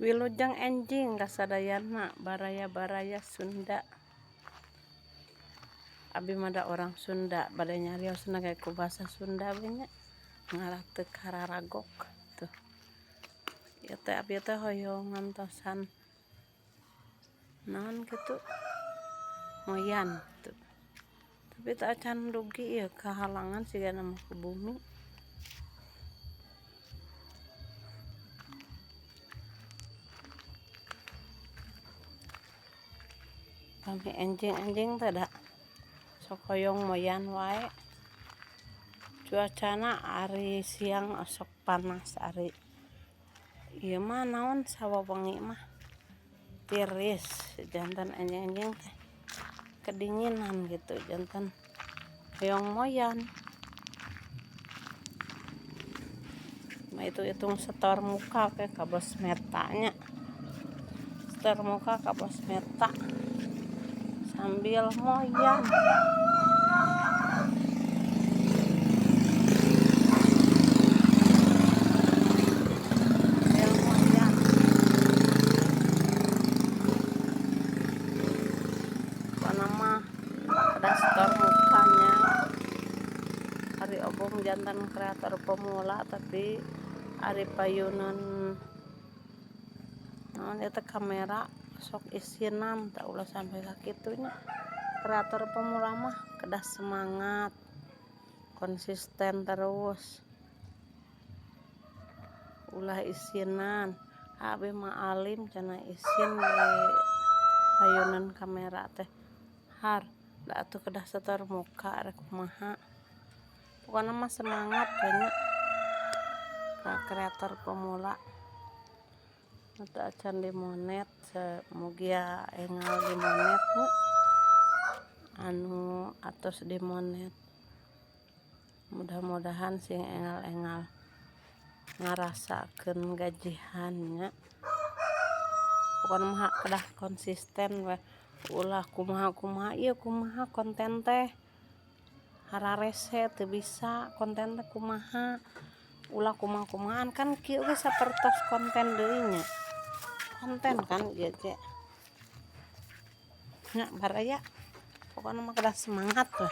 Wilujeng enjing kasadayana baraya-baraya Sunda. Abi mah da orang Sunda, bade nyariosna ge ku basa Sunda we nya, ngarah teu kararagok tuh. Ieu teh abi teh hoyong ngantosan naon kitu, moyan tuh. Tapi teu acan dugi ieu kahalangan sigana mah ku bumi. Pami enjing-enjing teh da sok hoyong moyan wae. Cuacana ari siang osok panas, ari ieu mah naon sawawengi mah tiris, janten enjing-enjing teh kedinginan gitu, janten hoyong moyan. Mah hitung-hitung setor muka ke ka Bos Meta nya. Setor muka ka Bos Meta sambil moyan. Sambil moyan. Pokona mah ada setor mukanya. Ari Obong janten kreator pemula, tapi ari payunan naon ieu teh kamera sok isinan. Tah, ulah sampai ka kitu nya. Kreator pemula mah kedah semangat, konsisten terus, ulah isinan. Abi mah alim cenah, isin di payunan kamera teh. Har da atuh kedah setor muka, rek kumaha. Pokona mah semangat we nya ka kreator pemula. Teu acan dimonet, mugia enggal dimonet nya. Anu atos dimonet, mudah-mudahan sing enggal-enggal ngarasakeun gajihan nya. Pokona mah kedah konsisten we, ulah kumaha-kumaha, ieu kumaha konten teh hararese teu bisa, konten teh kumaha. Ulah kumaha-kumahaan, kan kieu ge sapertos konten deui nya, konten kan ieu ge nya, baraya. Pokona mah kedah semangat we.